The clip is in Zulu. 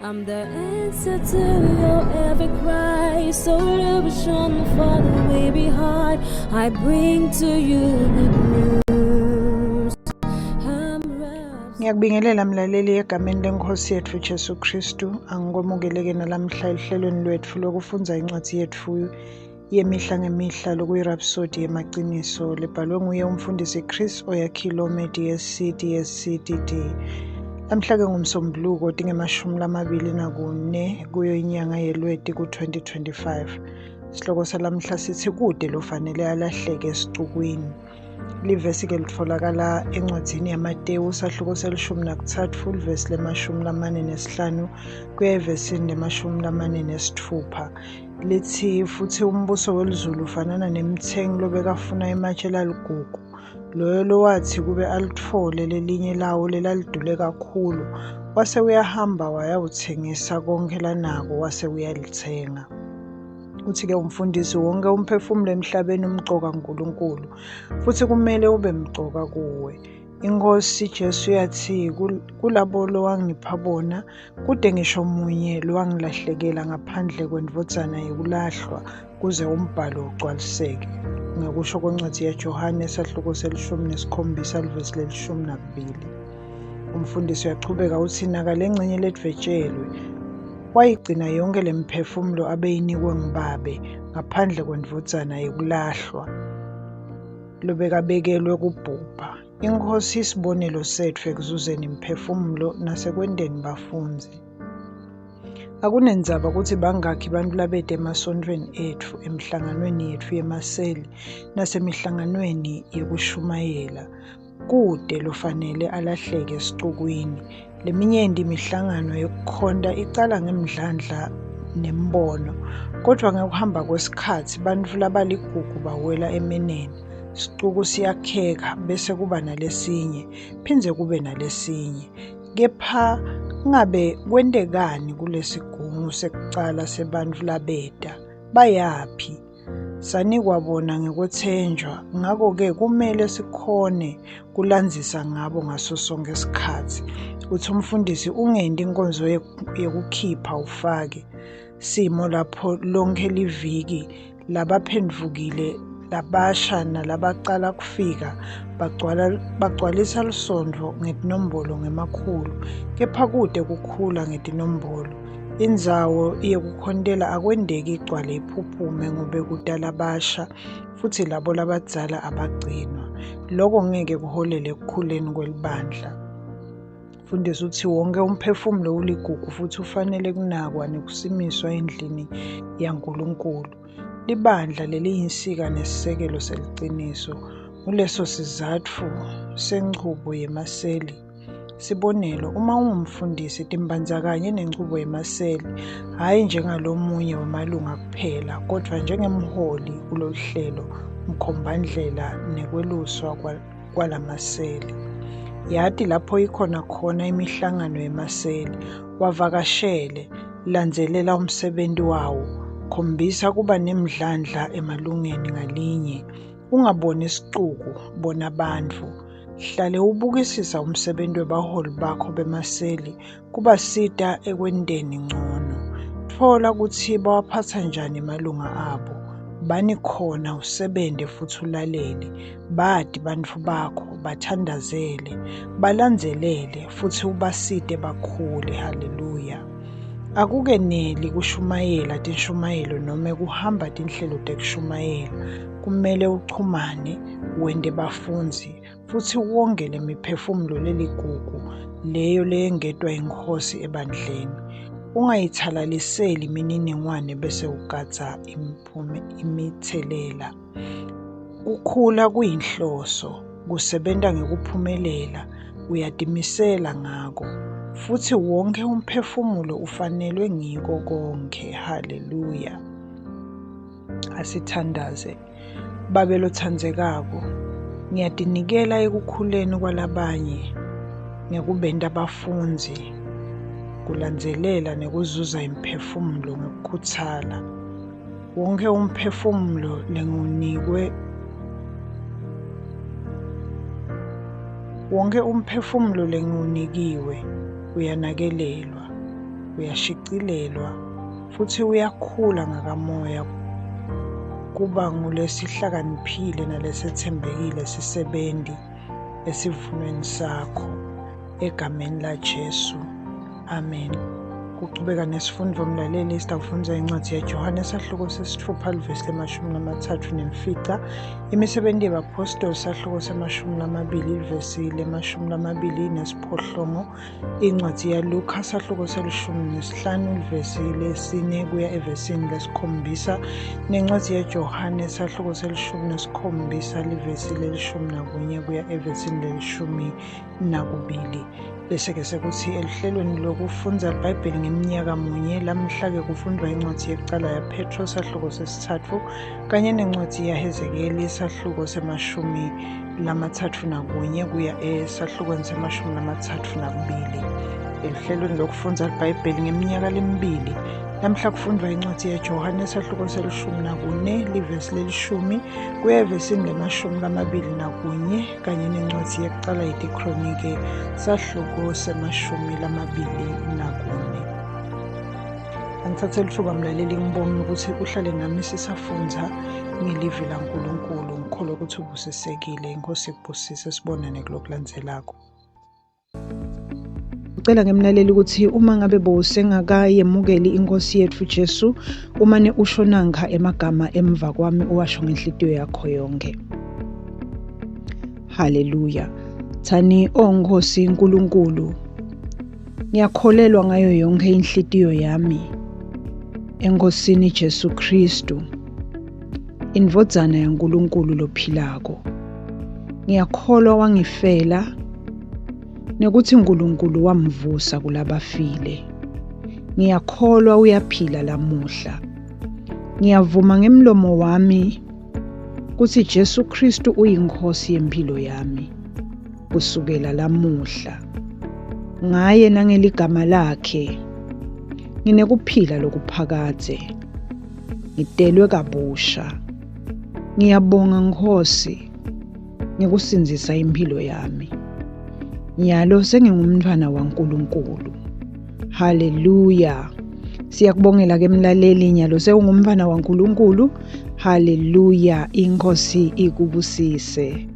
I'm the answer to your every cry, solution for the weary heart. I bring to you good news. I'm Ngiyakubingelela mlaleli egameni lenkosi yethu Jesu Kristu. Angikwamukeleke nalamhla ehlelweni lwetfu lokufundza incwadi yetfu yemihla ngemihla lokuyi-Rhapsody yemaciniso lebhalwe nguye umfundisi Chris Oyakhilome DSC DSC DD. Lamhla-ke ngumsombuluko tinge-24 kuyo inyanga yeLweti ku-2025. Sihloko salamhla sithi kude lofanele alahleke esicukwini. Livesi-ke litfolakala encwadzini yaMatewu sahluko se-13 livesi le-45 kuya evesini le-46. Lithi futhi umbuso welizulu ufanana nemthengi lobekafuna ematshe laligugu. Loyo lowathi kube alitfole lelinye lawo lelalidule kakhulu, wase uyahamba wayawutsengisa konkhe lanako wase uyalitsenga. Uthi-ke umfundisi wonke umphefumulo emhlabeni umcoka kuNkulunkulu futhi kumele ube mcoka kuwe. Inkosi Jesu yathi kulabo lowangipha bona kude ngisho munye lowangilahlekela ngaphandle kwendvodzana yekulahlwa kuze umbhalo ugcwaliseke. Ngekusho kwencwadi yaJohane sahluko se-17 livesi le-12. Umfundisi uyachubeka uthi naka le ngcenye ledvetshelwe wayigcina yonke lemiphefumulo abeyinikwe ngubabe ngaphandle kwendvodzana yekulahlwa lobekabekelwe kubhubha. Inkosi isibonelo setfu ekuzuzeni imiphefumulo nasekwenteni bafundzi. Akunendzaba kutsi bangakhi bantfu labete emasontfweni etfu, emihlanganweni yetfu yemaseli nasemihlanganweni yekushumayela. Kute lofanele alahleke esicukwini. Leminyenti imihlangano yekukhonta icala ngemdlandla nembono, kodvwa ngekuhamba kwesikhatsi bantfu labaligugu bawela emeneni. Sicuku siyakheka bese kuba nalesinye, phindze kube nalesinye. Kepha ngabe kwentekani kulesigungu sekucala sebantfu labeta? Bayaphi? Sanikwa bona ngekwetsenjwa, ngako-ke kumele sikhone kulandzisa ngabo ngaso sonke sikhatsi. Uthi umfundisi ungenti inkonzo yekukhipha ufake simo lapho lonke liviki labaphendvukile labasha nalabacala kufika bagcwalisa lisondvo ngetinombolo ngemakhulu, kepha kute kukhula ngetinombolo. Indzawo yekukhontela akwenteki igcwale iphuphume ngobe kuta labasha futhi labo labadzala abagcinwa. Loko ngeke kuholele ekukhuleni kwelibandla. Mfundisi uthi wonke umphefumulo uligugu futhi ufanele kunakwa nekusimiswa endlini yaNkulunkulu. Libandla leliyinsika nesisekelo seliciniso. Nguleso sizatfu senchubo yemaseli. Sibonelo, uma ungumfundisi timbandzakanye nenchubo yemaseli, hhayi njengalomunye wemalunga kuphela, kodvwa njengemholi kulolu hlelo, mkhombandlela nekweluswa kwalamaseli. Yati lapho ikhona khona imihlangano yemaseli, wavakashele, landzelela umsebenti wawo, khombisa kuba nemdlandla emalungeni ngalinye. Ungaboni sicuku, bona bantfu. Hlale ubukisisa umsebenti webaholi bakho bemaseli kubasita ekwenteni ngcono. Tfola kutsi bawaphatsa njani emalunga abo. Bani khona usebente futhi ulalele. Bati bantfu bakho, bathandazele, balandzelele futhi ubasite bakhule. Haleluya. Akukeneli kushumayela tinshumayelo nome kuhamba tinhlelo tekushumayela. Kumele uchumane, wente bafundzi futhi wonge lemiphefumulo leligugu leyo leyengetwa iNkhosi ebandleni. Ungayithalaliseli imininingwane bese ugadza imithelela. Kukhula kuyinhloso, kusebenta ngekuphumelela, uyatimisela ngako. Futhi wonke umphefumulo ufanelwe ngiko konke. Haleluya. Asithandaze. Babe lotsandzekako, ngiyatinikela ekukhuleni kwalabanye ngekubenta bafundzi, kulandzelela nekuzuza imiphefumulo ngekukhuthala. Wonke umphefumulo lengiwunikwe wonke umphefumulo lengiwunikiwe uyanakelelwa. Uyashicilelwa futhi uyakhula ngakamoya kuba ngulesihlakaniphile nalesethembekile sisebenzi esivunweni sakho. Egameni laJesu. Amen. Kuchubeka nesifundo mlaleli sitawufundza incwadi yaJohane sahluko sesitfupha livesi lemashumi lamathatfu nemfica, Imisebenti yebaPhostoli sahluko semashumi lamabili livesi lemashumi lamabili nesiphohlongo, incwadzi yaLuka sahluko selishumi nesihlanu livesi lesine kuya evesini lesikhombisa, nencwadzi yaJohane sahluko selishumi nesikhombisa livesi lelishumi nakunye kuya evesini lelishumi nakubili. Bese-ke sekuthi eluhlelweni lokufundza liBhayibheli ngeminyaka munye, lamhla-ke kufundwa incwadzi yekucala yaPetro sahluko sesitsatfu kanye nencwadzi yaHezekeli sahluko semashumi lamathatfu nakunye kuya esahlukweni semashumi lamathatfu nakubili. Eluhlelweni lokufundza liBhayibheli ngeminyaka lemibili, lamhla kufundwa incwadzi yaJohane sahluko selishumi nakune livesi lelishumi kuya evesini lemashumi lamabili nakunye kanye nencwadzi yekucala yetiKronike sahluko semashumi lamabili nakune. Angithathe litfuba mlaleli ngibonge ukuthi uhlale nami sisafundza ngelivi laNkulunkulu. Ngikholwa ukuthi ubusisekile. Inkosi ikubusise, sibonane kulokulandzelako. Ngicela ke mlaleli ukuthi uma ngabe bowusengakayemukeli inkosi yethu Jesu, umane usho nankha emagama emva kwami uwasho ngenhlitiyo yakho yonke. Haleluya. Thani, O Nkosi uNkulunkulu, ngiyakholelwa ngayo yonke inhlitiyo yami eNkosini Jesu Kristu, indvodzana yaNkulunkulu lophilako. Ngiyakholwa wangifela nekuthi uNkulunkulu wamvusa kulabafile. Ngiyakholwa uyaphila lamuhla. Ngiyavuma ngemlomo wami kutsi Jesu Kristu uyinkosi yempilo yami kusukela lamuhla. Ngaye nangeligama lakhe nginekuphila lokuphakadze. Ngitelwe kabusha. Ngiyabonga Nkosi ngekusindzisa impilo yami. Nyalo sengingumntfwana waNkulunkulu. Haleluya. Siyakubongela ke mlaleli, nyalo sewungumntfwana waNkulunkulu. Haleluya. Inkosi ikubusise.